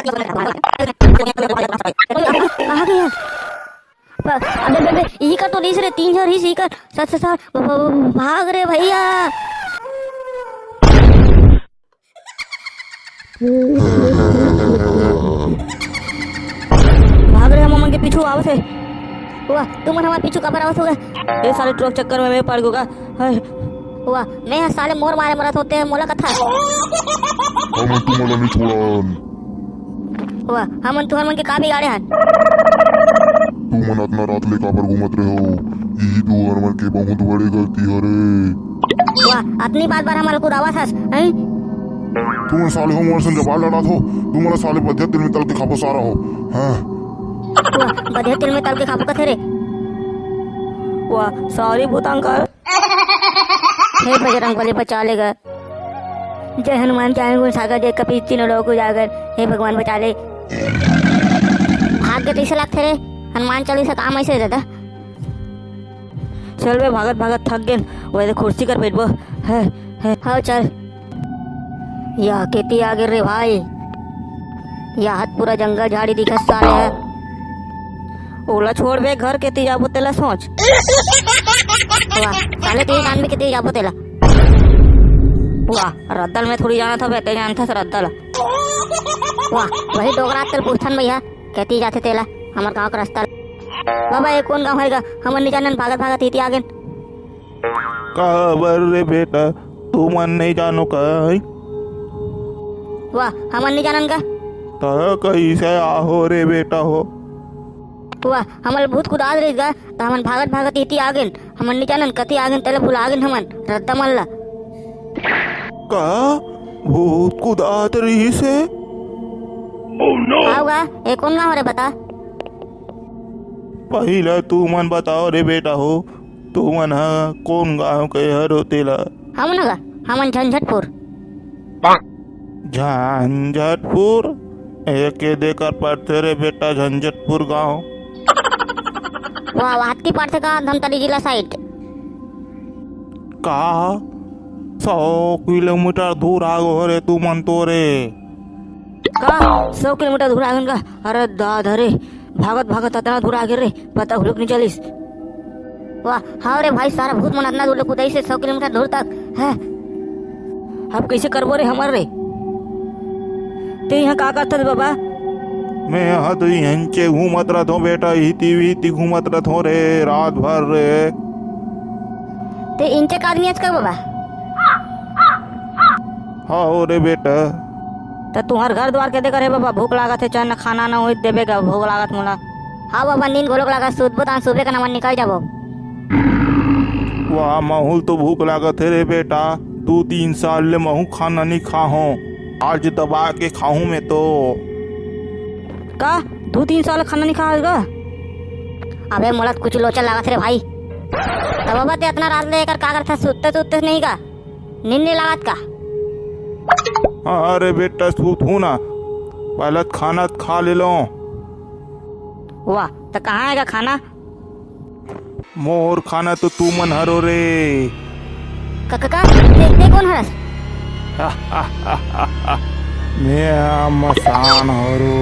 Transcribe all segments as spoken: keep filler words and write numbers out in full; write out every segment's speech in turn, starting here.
आ गया। प-, अबे, अबे, अबे, इही कर तो रहिस रे, तीन झन रहिस, इही कर, सच, सच, सच, भ-, भ-, भाग रे भैया। भाग रे, हमन के पीछू आवत हे। वाह, तुमन हमार पीछू काबर आवत हो गा? ए साले, ट्रक चक्कर में मैं पड़ गो गा। हाय। वाह, मैं ह साले मोर मारे मरत हों, मोला कथा। हमन तुमन ला नहीं छोड़न। वाह, हमन तुहर मन के का बिगाड़े हन? तुमन अतना रात ले काबर घूमत रहे हो? इही तुहर मन के बहुत बड़े गलती हरे। वाह, अतनी बात बर हमन ला कुदावत हस, हैं? तुमन साले हो मोर संग जबान लड़ात हो, तुमन ला साले बधिया तिल में तल के खाबो सारा हो। हाँ। वाह, बधिया तिल में तल के खाबो कथे रे। वाह, sorry भूत अंकल। हे बजरंग बली, बचा लेगा। जय हनुमान ज्ञान गुण सागर, जय कपीस तीनों लोक उजागर। हे भगवान, बचा ले। भाग के तइसे लागथे रे, हनुमान चालीसा काम अइसे दादा। चल बे, भागत भागत थक गेन, वइसे कुर्सी कर बैठबो। हे, हे। हाँ, चल। या केती आगे रे भाई, या हाथ पूरा जंगल झाड़ी दिखत साले हे। ओला छोड़ बे, घर केती जाबो तेला सोच। वाह, साले के जान भी केती जाबो तेला। वाह, रद्दल में थोड़ी जानत हवे, ते जानथस रद्दल। वाह, वही डोकरा तेल पूछथन भैया, केती जाथे तेला, हमर गांव के रास्ता। बाबा, ये कौन गांव है गा? हमन नहीं जानन, भागत भागत इती आगेन। काबर रे बेटा, तुमन नहीं जानो का? वाह, हमन नहीं जानन का? त कैसे आहो रे बेटा हो? वाह, हमन भूत कुदात रहिस गा, त हमन भागत भागत इती आगेन। हमन नहीं जानन कति आगेन, तेला भुला गेन हमन, रद्दा मन ला। का भूत कुदात रहिस हे? हाव गा, ये कौन गाँव रे बता? पहिला तुमन बताओ रे बेटा हो, तुमन ह कोन गांव के हरो तेला? हमन गा, हमन झंझटपुर। झंझटपुर? एके देकर पड़थे रे बेटा झंझटपुर गांव। वाह, वाह, अतकी पड़थे का धमतरी जिला side? का सौ किलोमीटर दूर आ गो रे तुमन तो रे। का सौ किलोमीटर दूर आ गेन का? अरे दादा रे, भागत भागत अतना दूर आ गे रे, पता घुलुक नहीं चलिस। वाह, हाँ रे भाई, सारा भूत मन अतना दूर ले कुदाइस हे, सौ किलोमीटर दूर तक। हैं? अब कैसे करबो रे हमर रे? ते यहाँ का करथस बाबा? मैं यहाँ तो यहीं के घूमत रहत हों बेटा, इती वीती घूमत रहत हों रे, रात भर रे। ते इंचे का आदमी हस का बाबा? हाँ हो रे बेटा। त तुहर घर द्वार के देकर हे बाबा, भूख लागत हे, चल न खाना न होई देबे गा, भूख लागत मोला। हाँ बाबा, नींद घलोक लागत, सुतबो तहां सुबह का नमन निकल जाबो। वाह, महूल तो भूख लागत हे रे बेटा, दू तीन साल ले महूं खाना नहीं खा हों, आज दबा के खाहूं मैं तो। का दू तीन साल खाना नहीं खा होगा? अबे मोला कुछ लोचा लागत रे भाई। त बाबा ते अतना रात ले एकर का करथा, सुतते सुतते नहीं का? नींद नहीं लागत का? अरे बेटा, सूत हूँ ना, पहले खाना त खा ले लो। वाह, त कहाँ आएगा खाना? मोर खाना तो तुमन हरो रे। का, का, का? ते, ते कौन हरस? मैं मसान हरो।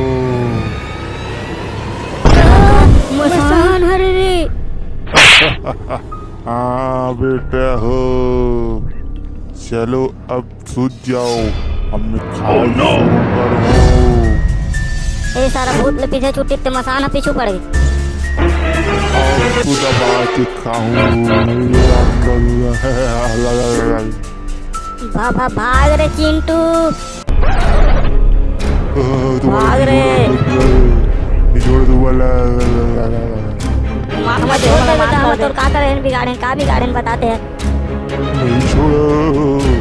मसान हरे रे। हाँ बेटा हो, चलो अब सूत जाओ, अब मैं खाए शुरू करूँ। ए सारा भूत ले पीछे छुट्टी ते मसान ह पीछू पड़ गई। अब तो दबा के खाऊं। भा, भा, भाग रे चिंटू। भाग रे। छोड़ दो वाला। मार, मार, छोड़ दे, मार, बता, मार, हम तोर का करे, बिगाड़े, का बिगाड़े, बताते हैं। नहीं छोड़ो।